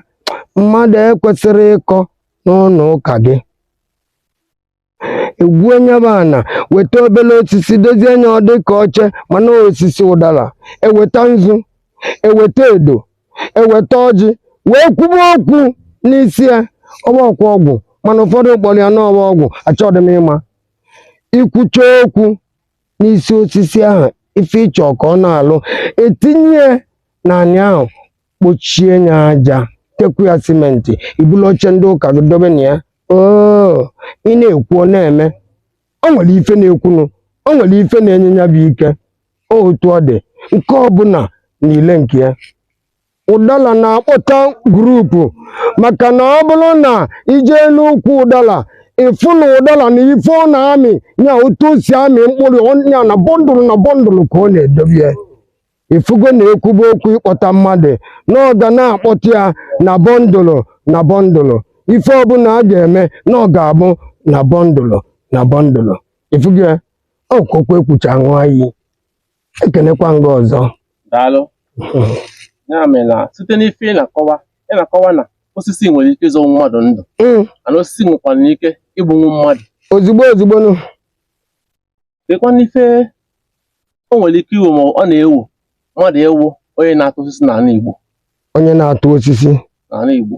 mmadụ ekwesịrị ịkọ n'ụlọ ụka gị. Egwuo nyaba ana, weta obere osisi, dozie ya ọ dị ka oche, mana osisi ụdara. Eweta nzu, eweta edo, eweta ọjị, wee kwuba okwu n'isi ya. Ọba ọkwa ọgwụ, mana ụfọdụ kpọrọ ya n'ọba ọgwụ. Achọghị m ịma. Ikwucha okwu n'isi osisi ahụ, ife ịchọ ka ọ na-alụ, etinye na anị ahụ, kpochie ya aja, tekwu ya simenti, ibulu oche ndị ụka gị dobe na ya. Oo, ị na-ekwu, ọ na-eme. O nwere ife na-ekwunu, o nwere ife na-enye ya bụ ike. Otu ọ dị, nke ọbụla na ile nke ya. Ụdala na-akpọta group, maka na ọ bụrụ na ije n'ukwu ụdala, ịfụ na ụdala na ife ọ na-amị ya, otu o si amị mkpụrụ ya na bundle na bundle ka ọ na-edobe ya. Ifugo na-ekwuba okwu ịkpọta mmadụ na ọ ga na-akpọta ya na bundle na bundle. Ife ọbụla a ga-eme na ọ ga-abụ na bundle na bundle. Ifugo ya, ọkwụkwọ ekwucha ṅụọ iyi. Ekenekwa nga ọzọ. Daalụ. Ya mere na site n'ife ị na-akọwa na osisi nwere ike ịzọnwu mmadụ ndụ, mana osisi nwekwara ike igbunwu mmadụ. Ozugbo ozugbo nụ. Dịkwa n'ife o nwere ike iwu ma ọ na-ewu mmadụ ewu onye na-atụ osisi n'ala Igbo. Onye na-atụ osisi n'ala Igbo.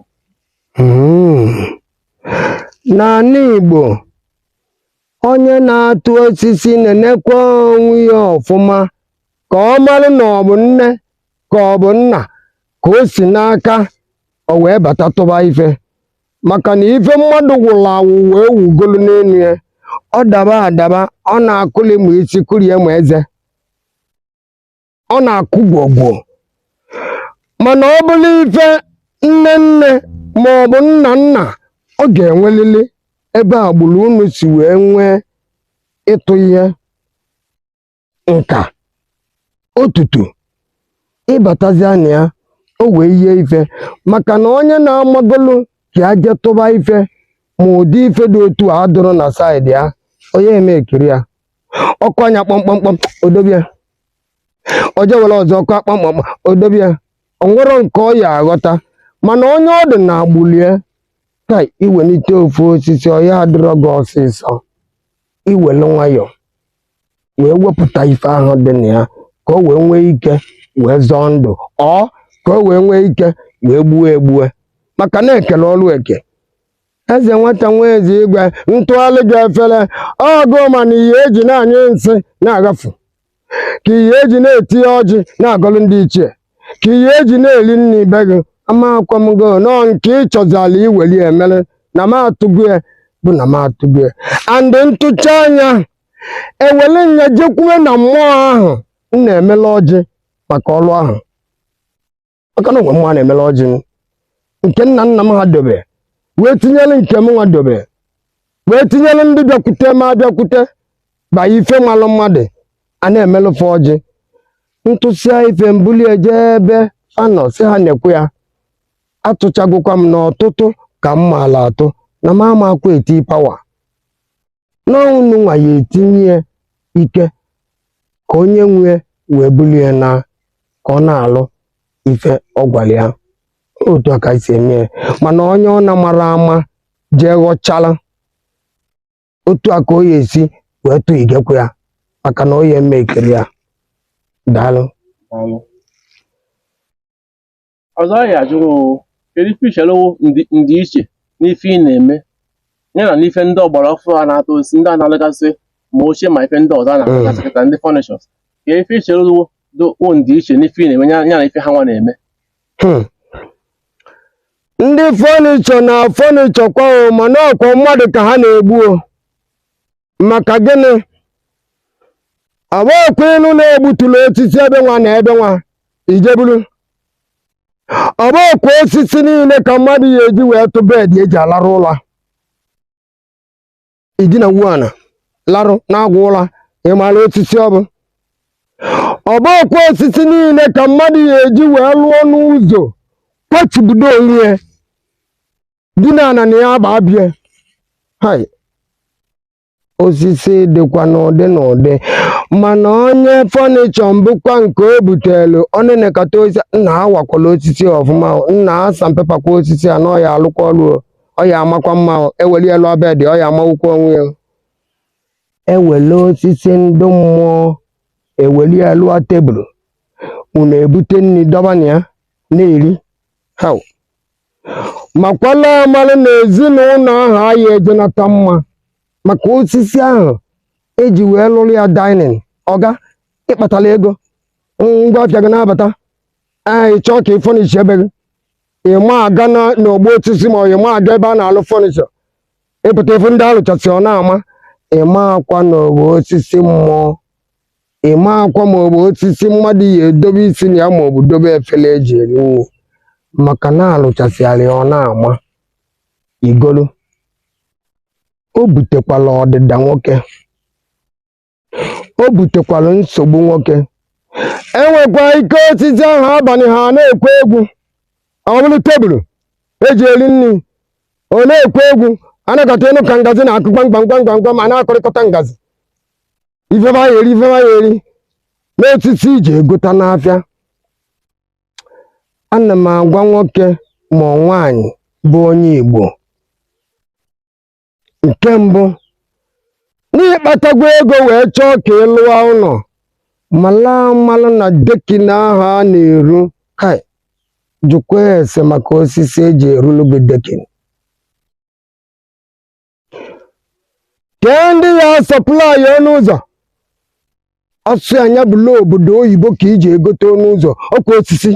N'ala Igbo, onye na-atụ osisi na-enekwa onwe ya ọfụma ka ọ marụ na ọ bụ nne ka ọ bụ nna ka o si n'aka o wee bata tụba ife, maka na ife mmadụ wụrụ awụ wee wugolu n'elu ya. Ọ daba adaba, ọ na-akụli ma isi kụrie ma eze, ọ na-akụ gwogwo. Mana ọ bụrụ ife nne nne ma ọ bụ nna nna, ọ ga-enwelili ebe agbụrụ unu si wee nwee ịtụ ihe nka otutu ịbatazia na ya, o wee yie ife, maka na onye na-amagolu ka ya jee tụba ife ma ụdị ife dị otu a dụrụ na side ya, onye eme ekiri ya ọkụ anya kpọmkpọmkpọm odobia, oje were ọzọ ọkụ akpọmkpọm odobia, o nwero nke ọ ya aghọta. Mana onye ọ dị na agbulie ka iwelite ofu osisi, ọ ya adịrọ gị ọsịsọ, iwelu nwayọ wee wepụta ife ahụ dị na ya, ka o wee nwee ike wee zọọ ndụ, ọ ka o wee nwee ike wee gbuo egbue, maka na ekele ọrụ eke. Eze Nwata Nwa Eze Igwe, ntụgharị gị efere ọgụ, mana ihe eji na-anyụ nsị na-agafu, ka ihe eji na-etinye ọjị na-agọlụ ndị ichie, ka ihe eji na-eri nri be gị. Amakwa m go nọọ nke ị chọzala iweli emere na m atụgo ya, bụ na m atụgo ya and ntụcha anya ewele nya jekwuwe na mmụọ ahụ m na-emele ọjị maka ọrụ ahụ, maka na onwe mmụọ na-emele ọjị nke nna nna m ha dobe wee tinyere nke m nwa dobe wee tinyere ndị bịakwute ma abịakwute ba ife malụ mmadụ a na-emelụfe ọjị. Ntụsịa ife mbuli eje ebe anọ si ha na-ekwe ya, atụchagokwa m n'ọtụtụ ka m maala atụ na m ama akwa eti pawa n'ọnụ nwa ya etinye ike ka onye nwe wee bulie na ka ọ na-alụ ife ọ gwara ya. Otu a ka esi eme ya. Mana onye ọ na-mara ama jee ghọchala otu a ka o ya esi wee tụ igekwe ya, maka na o ya eme ekiri ya. Daalụ. Daalụ. Ọzọ anyị ajụrụ, kedu ife ichere ndị iche n'ife ị na-eme ya na n'ife ndị ọgbara ọfụrụ a na-atụ osisi, ndị a na-alụgasị ma oche ma ife ndị ọzọ a na-alụgasị kịta, ndị furnitures, ka ife ichere wụ ndị iche n'ife ị na-eme ya na ife ha nwa na-eme? Ndị furniture na furniture kwa o, mana ọkwa mmadụ ka ha na-egbu o. Maka gịnị? Ọbụkwa ịnụ na-egbutulu osisi ebe nwa na ebe nwa ijebulu. Ọbụkwa osisi niile ka mmadụ ya eji wee tụ bed eji alarụ ụla, idina wu ana larụ na-agwụ ụla, ịmara osisi ọ bụ. Ọbụkwa osisi niile ka mmadụ ya eji wee lụọ n'ụzọ kwatubudo onwe ya dina ana na ya agba bie. Hai, osisi dịkwa n'ụdị n'ụdị, mana onye furniture mbụkwa nke o butelu ọ na-enekọta osisi nna awakwala osisi ọfụma o, nna asampepakwa osisi a na ọ ya alụkwa ọrụ o, ọ ya amakwa mma o, eweli elu bed ọ ya amawukwa onwe ya. Ewele osisi ndị mmụọ eweli ya lụọ tebụl, unu ebute nri dọba na ya na-eri ha, makwala amalụ na ezinụlọ ahụ anyị ejenata mma, maka osisi ahụ eji wee lụrụ ya dining. Ọga ịkpatala ego ngwa afịa gị na-abata, ee, ị chọọ ka ị furnish ebe gị, ị ma aga n'ogbo osisi ma ọ ị ma aga ebe a na-alụ furniture, ịpụta ifu ndị alụchasị ọ na-ama, ị ma akwa n'ogbo osisi mmụọ, ị ma akwa ma ọ bụ osisi mmadụ ya edobe isi na ya ma ọ bụ dobe efere eji eri nri, maka na alụchasịara ya ọ na-ama igolu. O butekwala ọdịda nwoke, o butekwala nsogbu nwoke. Enwekwa ike osisi ahụ abalị ha na-ekwe egwu, ọ bụrụ tebụl eji eri nri ọ na-ekwe egwu, anakọta ịnụ ka ngazi na-akụ gbam gbam gbam gbam gbam, a na-akụrịkọta ngazi ifebe ya eri ifebe ya eri n'osisi iji egota n'afịa. Ana m agwa nwoke ma ọ nwaanyị bụ onye Igbo, nke mbụ n'ịkpatagwo ego wee chọọ ka ị lụọ ụlọ, mala amalụ na decking ahụ a na-eru kai, jụkwa ese maka osisi eji erulu gị decking. Kee ndị ya supply ọnụ ụzọ ọsụ anya bụla obodo oyibo ka iji egote ọnụ ụzọ ọkwa osisi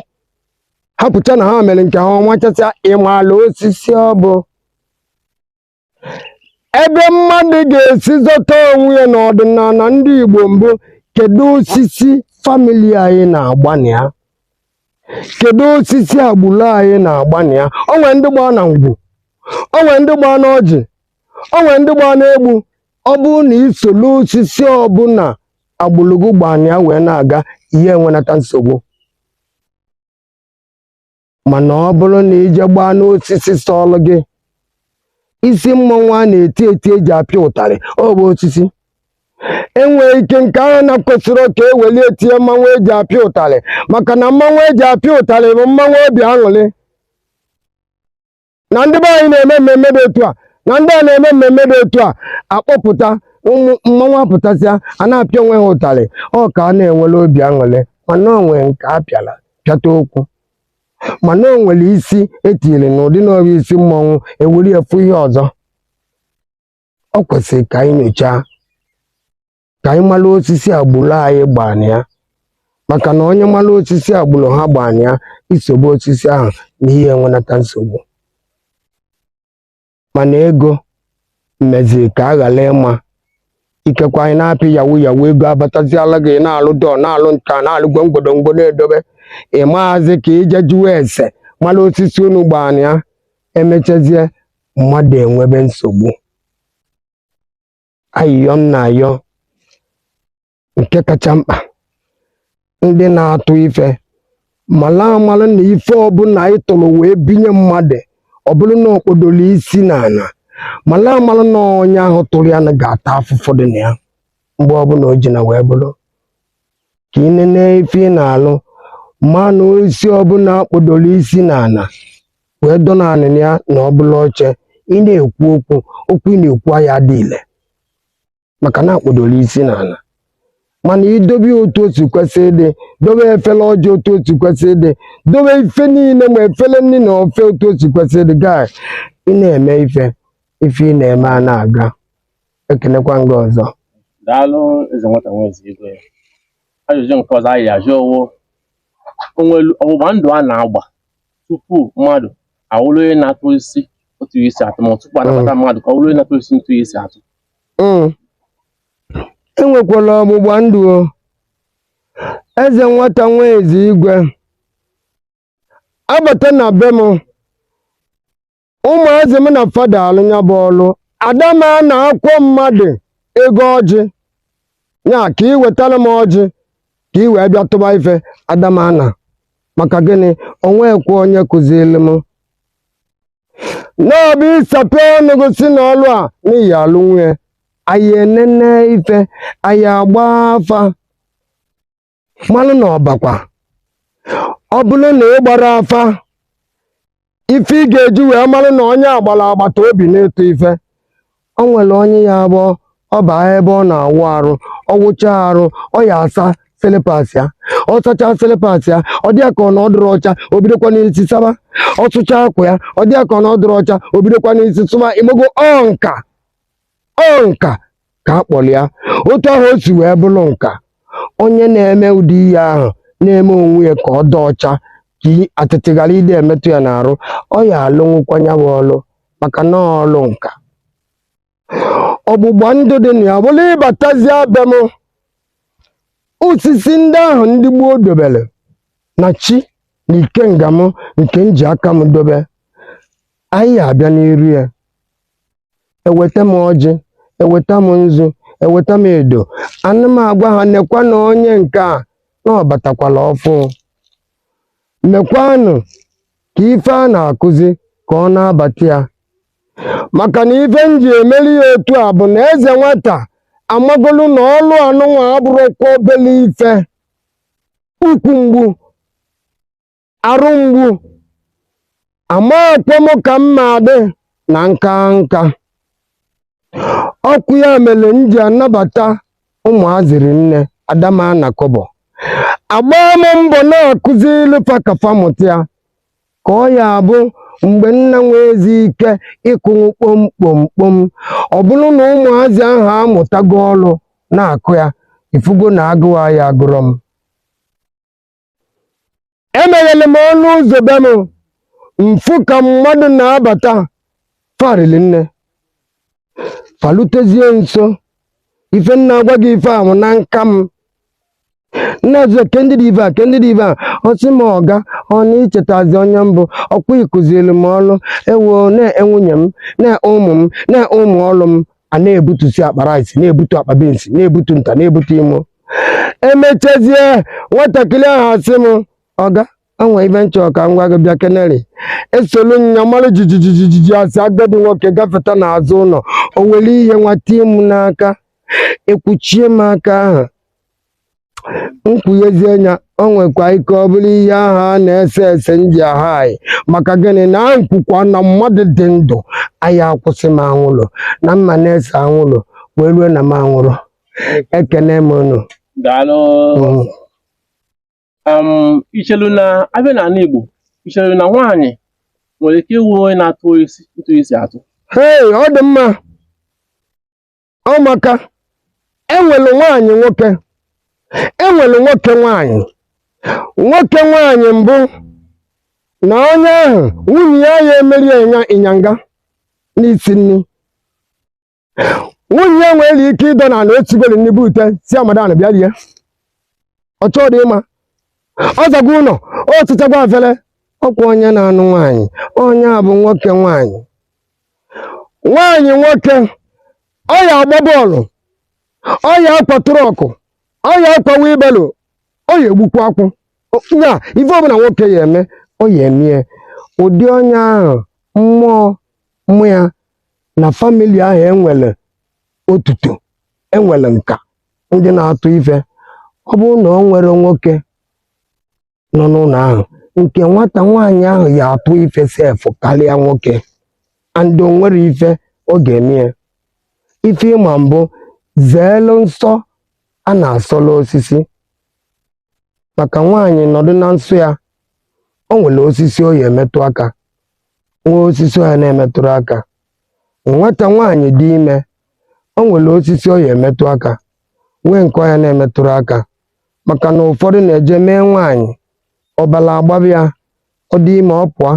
hapụcha na ha mere nke ha ọmachasịa. Ịmala osisi ọ bụ Ebe mmadụ ga-esi zọta onwe ya n'ọdịnala ndị Igbo mbụ, kedu osisi family anyị na-agba na ya? Kedu osisi agbụrụ anyị na-agba na ya? O nwere ndị gbaa na ngwu, o nwere ndị gbaa na ọjị, o nwere ndị gbaa na egbu. Ọ bụrụ na i solu osisi ọbụla agbụrụ gị gbaa na ya wee na-aga, ihe enwenata nsogbu. Mana ọ bụrụ na i je gbaa n'osisi sọlụ gị, isi mmọnwụ a na-eti eti eji apịa ụtarị, ọ bụ osisi enwere ike nke ahụ na kwesịrị ka e weli etinye mmanwụ eji apịa ụtarị, maka na mmanwụ eji apịa ụtarị bụ mmanwụ obi aṅụrị na ndị be anyị na-eme mmemme dị otu a, na ndị a na-eme mmemme dị otu a, akpọpụta ụmụ mmanwụ apụtasịa, a na-apịa onwe ha ụtarị, ọ ka a na-enwere obi aṅụrị. Mana o nwere nke a pịara pịata okwu, mana o nwere isi etinyere n'ụdị na ọrụ isi mmọnwụ ewere efu ihe ọzọ. Ọ kwesịrị ka anyị nyochaa, ka anyị mara osisi agbụrụ anyị gbaa na ya, maka na onye mara osisi agbụrụ ha gbaa na ya, isobe osisi ahụ na ihe enwenata nsogbu. Mana ego meziri ka a ghara ịma, ikekwe anyị na-apị yahoo yahoo, ego abataziala gị, na-alụ dọọ, na-alụ nta, na-alụ gwongwodongwo na-edobe, ị maazi ka ije jụọ ese mara osisi unu gbaa na ya, emechazie mmadụ enwebe nsogbu. Ayịyọ m na-ayọ nke kacha mkpa, ndị na-atụ ife mala amala na ife ọbụla ị tụrụ wee binye mmadụ, ọ bụrụ na ọ kpọdoro isi n'ala, mala amala na onye ahụ tụrụ ya na ga-ata afụfụ dị na ya mgbe ọbụla o ji na wee bụrụ ka ị nene ife ị na-alụ, ma na osisi ọbụla kpọdoro isi n'ala wee dọ naanị ya na ọ bụla oche, ị na-ekwu okwu, okwu ị na-ekwu ya dị ile, maka na akpọdoro isi n'ala. Mana idobe ya otu o si kwesị ịdị, dobe efere ọjị otu o si kwesị ịdị, dobe ife niile, ma efere nri na ofe otu o si kwesị ịdị, gaa ị na-eme ife, ife ị na-eme a na-aga. Ekenekwa nga ọzọ. Daalụ, Eze Nwata Nweze Igwe. Ajụjụ nke ọzọ anyị ajụ owo, o nwere ọgbụgba ndụ a na-agba tupu mmadụ awụrụ onye na-atụ isi otu isi atụ, ma tupu anabata mmadụ ka ọ bụrụ onye na-atụ isi ntụ isi atụ? Enwekwala ọgbụgba ndụ o. Eze Nwata Nweze Igwe abata na be m, ụmụazị m na fada alụ ya bụ ọlụ, ada m a na-akwọ mmadụ ego ọjị ya ka ị wetara m ọjị ka ị wee bịa tụba ife, ada m ana. Maka gịnị? Onwekwa onye kụziri m na-abụ ịsape ọnụ gị si n'ọlụ a n'ihi alụ nwunye anyị, enene ife anyị, agba afa, malụ na ọbakwa. Ọ bụrụ na ị gbara afa, ife ị ga-eji wee malụ na onye agbara agbata obi na-eto ife, o nwere onye ya abụọ ọ baa ebe ọ na-awụ arụ, ọ wụcha arụ, ọ ya asa slippers ya, ọ sacha slippers ya, ọ dị ya ka ọ na ọ dịrị ọcha, o bidokwa n'isi saba. Ọ sụcha akwa ya, ọ dị ya ka ọ na ọ dịrị ọcha, o bidokwa n'isi sụba. Imego ọ nka, ọ nka ka a kpọrọ ya. Otu ahụ o si wee bụrụ nka, onye na-eme ụdị ihe ahụ na-eme onwe ya ka ọ dị ọcha, ka atịtị ghara ide emetụ ya n'arụ, ọ ya alụnwụkwa ya bụ ọlụ, maka na ọlụ nka. Ọgbụgba ndụ dị na ya bụrụ ịbatazie be m, osisi ndị ahụ ndị gboo dobere na chi na ikenga m nke m ji aka m dobe, anyị abịa n'iru ya, eweta m ọjị, eweta m nzu, eweta m edo, ana m agwa ha nekwa na onye nke a na ọ batakwala ọfụ, mekwanụ ka ife a na-akụzi ka ọ na-abata ya. Maka na ife m ji emeri ya otu a bụ na Eze Nwata amagolu na ọlụ anụnwa abụrụkwa obele ife, ukwu mgbu, arụ mgbu, amakwa m ka mma dị na nka nka. Ọkụ ya mere m ji anabata ụmụazịrị nne adama na kọbọ, agba m mbọ na-akụziri fa ka fa mụta ya, ka ọ ya abụ mgbe nna nwee ezi ike ịkụnwu kpom kpom kpom, ọ bụrụ na ụmụazị ahụ amụtago ọlụ na-akụ ya, ifugo na agụụ ya agụrọ m. Emeghere m ọnụ ụzọ be m, mfu ka mmadụ na-abata farili nne. Falutezie nso, ife m na-agwa gị ife ahụ na nka m nna-ajụ ke ndị dị ife a, ke ndị dị ife a. Ọ sị m, ọga, ọ na ichetazi onye mbụ ọkwa ịkụziri m ọlụ ewo na nwunye m na ụmụ m na ụmụ ọlụ m a na-ebutusi akpa rice, na-ebutu akpa beans, na-ebutu nta, na-ebutu imo. Emechazie, nwatakịrị ahụ asị m, ọga, anwa ife nchọ ka m gwa gị, bịa keneri. Esolu nya malụ jijijijiji, asị agadi nwoke gafeta n'azụ ụlọ, o were ihe nwa tie m n'aka, ekwuchie m aka ahụ, nkwunyezie nya. O nwekwa ike ọ bụrụ ihe ahụ a na-ese ese m ji aha anyị. Maka gịnị na nkwukwa na mmadụ dị ndụ anyị akwụsị m anwụrụ na mma na-ese anwụrụ wee rue na m anwụrụ. Ekene m unu. Daalụ. Ichelu na abịa n'ala Igbo, ichelu na nwaanyị nwere ike ịwụ onye na-atụ isi ntụ isi atụ? Hei, ọ dị mma. Ọ maka enwere nwaanyị nwoke, enwere nwoke nwaanyị. Nwoke nwaanyị mbụ na onye ahụ nwunye ya ya emeri ya ịnyanga n'isi nri. Nwunye ya nwere ike ịdọ na ala otigoro nri bụ ute si amadan bịa rie. Ọ chọrọ ịma ọ zago ụlọ, o tichagwa afere. Ọkwa onye na-anụ nwaanyị, onye a bụ nwoke nwaanyị. Nwaanyị nwoke, ọ ya agba bọọlụ, ọ ya akwa truck, ọ ya akwa wheelbarrow, ọ ya egbukwa akwụ nya. Ife ọbụla nwoke ya eme, ọ ya emie. Ụdị onye ahụ, mmụọ mmụ ya na family ahụ enwere otuto, enwere nka ndị na-atụ ife. Ọ bụrụ na ọ nwere nwoke nọ n'ụlọ ahụ, nke nwata nwaanyị ahụ ya atụ ife sef karịa nwoke, and o nwere ife ọ ga-eme ya. Ife ịma mbụ, zeelu nsọ a na-asọla osisi, maka nwaanyị nọdụ na nsọ ya, o nwere osisi o ya emetụ aka, nwee osisi o ya na-emetụrụ aka. Nwata nwaanyị dị ime, o nwere osisi o ya emetụ aka, nwee nke ọ ya na-emetụrụ aka, maka na ụfọdụ na-eje mee nwaanyị ọbara agbabịa, ọ dị ime, ọ pụọ,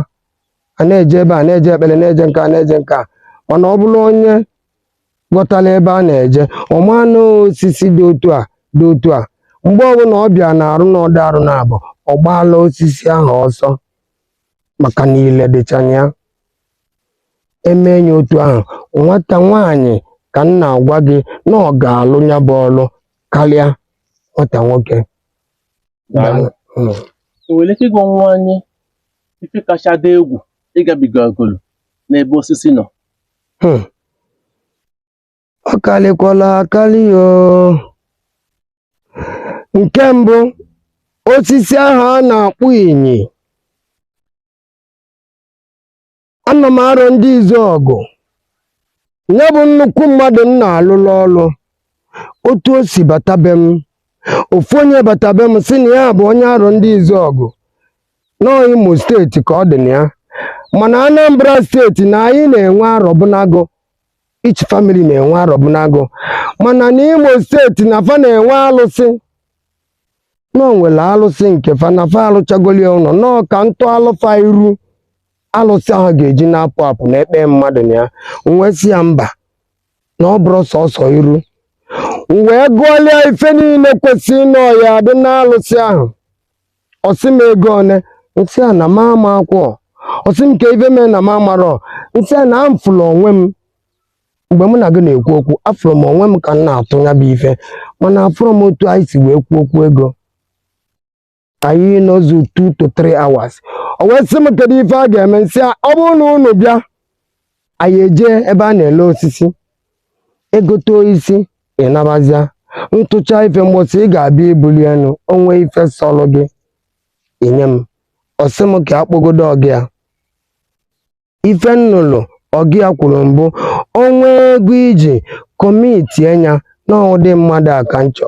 a na-eje ebe a, na-eje ekpere, na-eje nke a, na-eje nke a. Mana ọ bụrụ onye ghọtara ebe a na-eje, ọ maa na osisi dị otu a dị otu a, mgbe ọbụla ọ bịa na-arụ n'ọdụ arụ na abụ, ọ gbaala osisi ahụ ọsọ, maka na ile dịcha na ya. Eme ya otu ahụ, nwata nwaanyị ka m na-agwa gị na ọ ga-alụ ya bụ ọlụ karịa nwata nwoke. Daalụ. O nwere ike ịgwa nwa anyị ife kacha dị egwu ịgabigagoro n'ebe osisi nọ? Ọ karịkwala akarị o. Nke mbụ, osisi ahụ a na-akpọ inyi. Ana m arụ ndị izu ọgụ ya bụ nnukwu mmadụ m na-alụlụ ọlụ. Otu o si bata be m, ofu onye bata be m sị na ya bụ onye arụ ndị izu ọgụ nọọ Imo Steeti ka ọ dị na ya, mana Anambra Steeti na anyị na-enwe arọbụnagụ, each family na-enwe arọbụnagụ, mana n'Imo Steeti na fa na-enwe alụsị, na o nwere alụsị nke fa na fa alụchagoli ụlọ nọọ ka ntụ alụfa iru alụsị ahụ ga-eji na-apụ apụ na ekpe mmadụ na ya. Nwesị ya mba, na ọ bụrụ sọsọ iru, wee gụọlịa ife niile kwesịrị nọ ya dị n'alụsị ahụ. Ọsị m ego one, nsị a na m ama akwọ. Ọsị m ka ife mee na m amarọ. Nsị a na m fụrụ onwe m mgbe mụ na gị na-ekwu okwu, afụrụ m onwe m ka m na-atụ ya bụ ife, mana afụrụ m otu anyị si wee kwuo okwu ego. Anyị nọzu 2 to 3 hours. O wee sị m kedu ife a ga-eme. Nsị a ọ bụrụ na unu bịa, anyị eje ebe a na-ele osisi, egote isi ịnabazia ntụcha ife. Mgbọsị ị ga-abịa ibuli elu onwe ife sọlụ gị inye m. Ọsị m ka akpọgodo ọgị ya. Ife nnụlụ ọgị ya kwuru mbụ, onwe ego iji commit nya na ụdị mmadụ a ka nchọ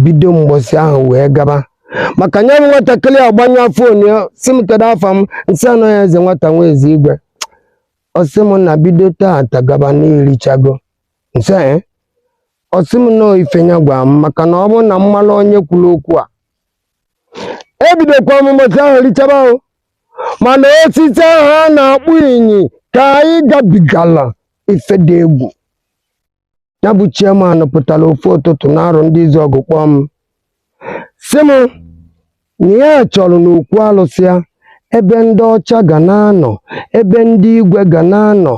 bido mgbọsị ahụ wee gaba. Maka nye m nwatakịrị agbanya phone ya, sị m kedu afa m. Nsị anọ ya eze nwata nwa eze igwe. Ọ sị m na bido taata gaba na irichago. Nsị ee. Ọ sị m nọọ ife ya gwa m, maka na ọ bụrụ na mmalụ onye kwuru okwu a, ebidokwa m ụbọchị ahụ richaba o. Mana osisi ahụ a na-akpụ inyi ka anyị gabigala. Ife dị egwu ya bụ chairman pụtara ofu ụtụtụ na-arụ ndị izu ọgụ kpọọ m, sị m na ya chọrọ n'okwu alụsị ya, ebe ndị ọcha ga na-anọ, ebe ndị igwe ga na-anọ,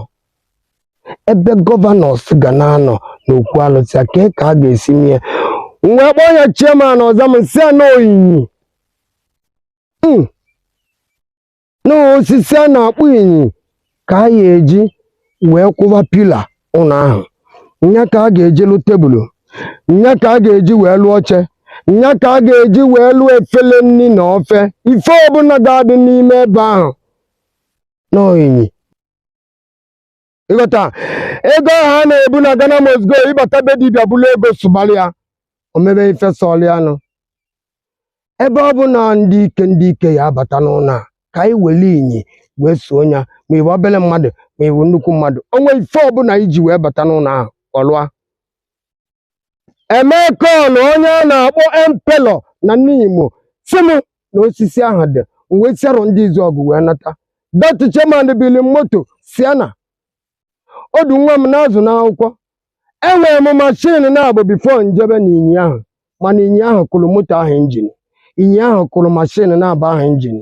ebe governors ga na-anọ n'okwu alụsị ya. Kee ka a ga-esi mee? M wee kpọọ ya, chairman ọzọ m, sị ya na oyinyi na osisi a na-akpọ inyi ka a ya eji wee kwụba pillar ụlọ ahụ, nya ka a ga-eji lụ tebụl, nya ka a ga-eji wee lụọ oche, nya ka a ga-eji wee lụọ efele nni na ofe, ife ọbụla ga-adị n'ime ebe ahụ n'onyinyi. Ịghọta ego ahụ a na-ebu na Ghana must go, ịbata be dibịa bụrụ ego sụbalị ya, o mebe ife sọlị anụ. Ebe ọ bụ na ndị ike, ndị ike ya abata n'ụlọ a, ka anyị were inyi wee soo ya, ma ị bụ obere mmadụ, ma ị bụ nnukwu mmadụ, onwe ife ọbụla iji wee bata n'ụlọ ahụ ọlụa. Eme kọlụ onye a na-akpọ empelọ na Nimo, si m na osisi ahụ dị m wee siarụ ndị izu ọgụ wee nata. That chairman bili moto Sienna odu nwa m na-azụ n'akwụkwọ. Enwere m machine na-abụ before njebe na inyi ahụ, mana inyi ahụ kụrụ moto ahụ engine, inyi ahụ kụrụ machine na-aba ahụ engine,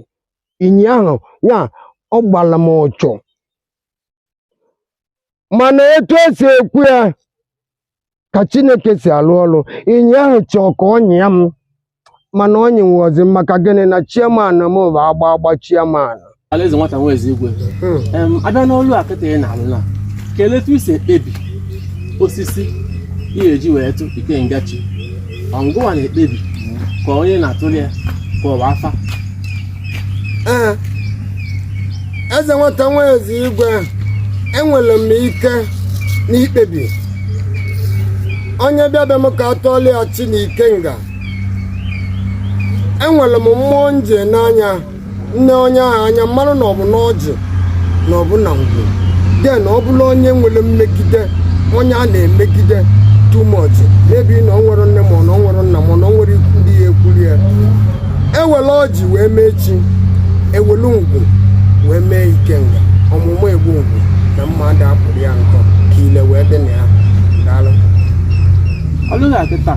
inyi ahụ ya ọ gbara m ụchụ. Mana etu esi ekwu ya ka Chineke si alụ ọrụ, inyi ahụ chọọ ka ọ nyịa m, mana ọ nyịnwozi m. Maka gịnị? Na chairman m bụ agba agba chairman. Alaeze nwata nwa eze igwe, abịa n'ọlụ a kịta ị na-alụ, na kelee etu isi ekpebi osisi ị ga-eji wee tụ ikenga chi? Ọngụwa na-ekpebi ka onye na-atụli ya, ka ọ bụ afa? Ee, eze nwata nwa eze igwe, enwere m ike n'ikpebi. Onye bịa be m ka a tụọla ya chi na ikenga, enwere m mmụọ nje n'anya nne onye ahụ anya mmanụ, na ọ bụ n'ọjị na ọ bụ na ngwu. Den ọ bụla onye nwere mmegide, onye a na-emegide too much, maybe na ọ nwere nne, ma ọ na ọ nwere nna, ma ọ na ọ nwere ikwu ndị ya ekwuri ya, ewere ọjị wee mee chi, ewelu ngwu wee mee ikenga. Ọmụmụ egbu ngwu na mmadụ apụrụ ya nkọ ka ile wee dị na ya. Daalụ. Ọlụ a kịta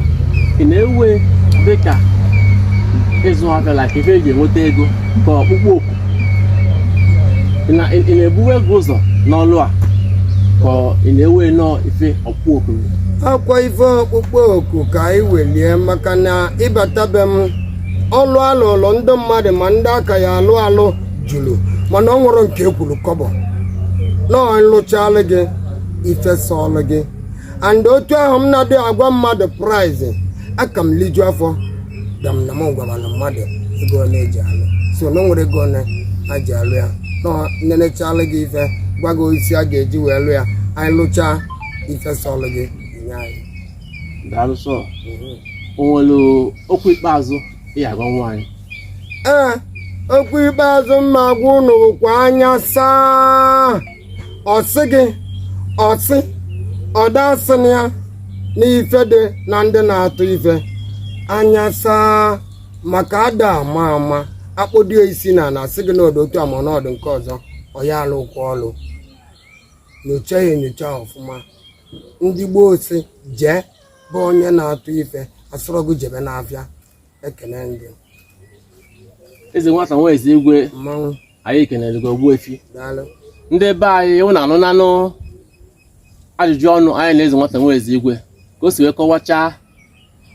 ị na-ewe dịka ịzụ afịa, like ife eji enweta ego, ka ọkpụkpọ oku ị na-ebuwe ego ụzọ n'ọlụ a, ka ị na-ewe nọọ ife ọkpụkpọ oku? Akwa ife ọkpụkpọ oku ka anyị welie, maka na ịbata be m, ọlụ alụlụ ndị mmadụ ma ndị aka ya alụ alụ juru, mana ọ nwere nke ekwuru kọbọ nọọ nlụchalụ gị ife sọlụ gị. And otu ahụ m na-adị agwa mmadụ price, aka m liju afọ dam na m gwara mmadụ ego ole eji alụ, so na o nwere ego ole a ji alụ ya nọ nenechalụ gị ife, gwa gị osisi a ga-eji wee lụ ya, anyị lụchaa ife sọlụ gị, nye anyị. Daalụ sọ. O nwere okwu ikpeazụ ị ga-agwa nwaanyị? Ee, okwu ikpeazụ mma agwa unu bụkwa anya saa ọsị gị ọsị ọdasị na ya n'ife dị na ndị na-atụ ife anya saa, maka ada ama ama akpọdio isi na ana asị gị n'ọdụ otu ama n'ọdụ nke ọzọ, ọ ya alụkwa ọlụ. Nyocha ya enyocha ọfụma. Ndị gboo si jee bụ onye na-atụ ife asọrọgụ jebe n'afịa. Ekene gị. Eze nwata nwa eze igwe. Mmanwụ. Anyị kenere gị, Ogbuefi. Daalụ. Ndị be anyị, ụnụ anụ nanụ ajụjụ ọnụ anyị na eze nwata nwa eze igwe, ka o si wee kọwachaa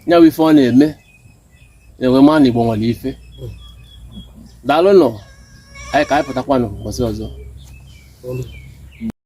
ya bụ ife ọ na-eme na-enwe ma na Igbo nwere ife. Daalụ nụ. Anyị ka anyị pụtakwanụ ụbọchị ọzọ.